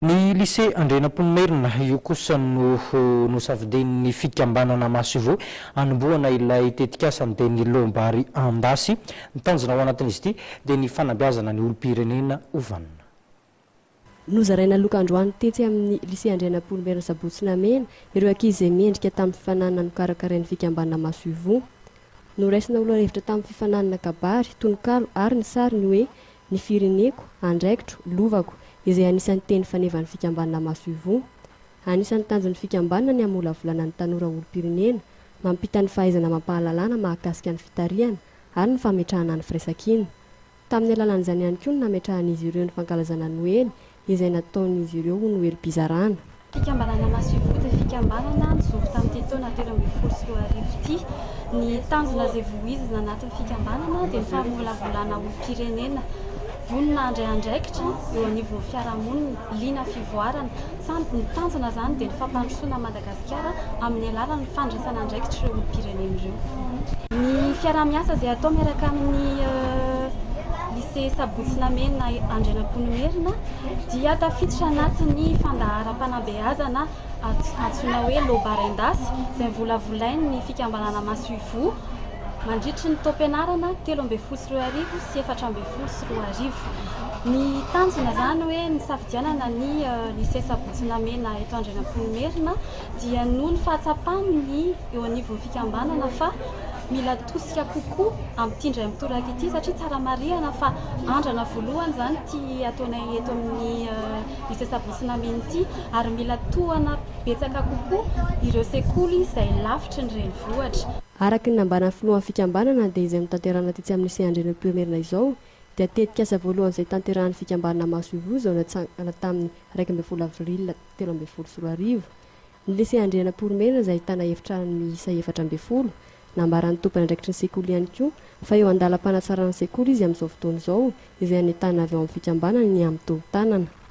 Ny Lycée Andrianampoinimerina, io kosa no nosafidian'ny fikambanana Masoivoho hanombohana ilay tetikasany dia ny Loam-bary Andasy. Ny tanjona ao anatin'izy ity dia ny fanabeazana ny olom-pirenena ho vanona. Nozaraina loka androany tetsy amin'ny Lycée Andrianampoinimerina Sabotsy Namehana ireo ankizy izay mendrika tamin'ny fifaninanana nokarakarain'ny fikambanana Masoivoho. Noraisina ho lohahevitra tamin'ny fifaninanana kabary, tononkalo ary ny sary ny hoe Ny fireneko, andraikitro, lovako, izay anisan'ny teny fanevan'ny fikambanana Masoivoho. Anisan'ny tanjon'ny fikambanana ny hamolavolana ny tanora olom-pirenena, mampita ny fahaizana amam-pahalalana mahakasika ny fitarihana ary ny fametrahana ny firaisankina. Tamin'ny alalan'izany ihany koa no nametrahan'izy ireo ny fankalazana Noely izay nataon'izy ireo ho Noelim-pizarana. Fikambanana Masoivoho dia fikambanana nijoro tamin'ity taona 2013 ity. Ny tanjona izay voizina anatin'ny fikambanana dia ny famolavolana olom-pirenena vonona handray andraikitra eo anivon'ny fiarahamonina, liana fivoarana. Ny tanjona izany dia ny fampandrosoana an'i Madagasikara amin'ny alalan'ny fandraisana andraikitra ireo olom-pirenena ireo. Ny fiaraha-miasa izay atao miaraka amin'ny Lycée Sabotsy Namehana Andrianampoinimerina dia tafiditra anatin'ny fandaharam-panabeazana antsoina hoe Lobarendas izay novolavolain'ny fikambanana Masoivoho mandritry ny taom-pianarana 2013 sy 2014. Ny tanjona izany hoe nisafidianana ny Lycée Sabotsy Namehana eto Andrianampoinimerina dia noho ny fahatsapan'ny eo anivon'ny fikambanana fa mila tosika kokoa amin'ity indray mitoraka ity satria tsara marihana fa andrana voalohany izany ity ataonay eto amin'ny Lycée Sabotsy Namehana ity ary mila tohana betsaka kokoa ireo sekoly izay lavitry ny renivohitra. Araka ny nambaran'ny filohan'ny fikambanana dia izay notanterahina tetsy amin'ny Lycée Andrianampoinimerina izao dia tetikasa voalohany izay tanterahan'ny fikambanana Masoivoho izao natsangana tamin'ny 11 avril 2013. Ny Lycée Andrianampoinimerina izay ahitana efitrano miisa 14. Nambaran'ny tompon'andraikitry ny sekoly ihany koa fa eo an-dalam-panatsarana ny sekoly izy amin'izao fotoana izao izay anentanina avy ao amin'ny fikambanana ny amin'ny tolo-tanana.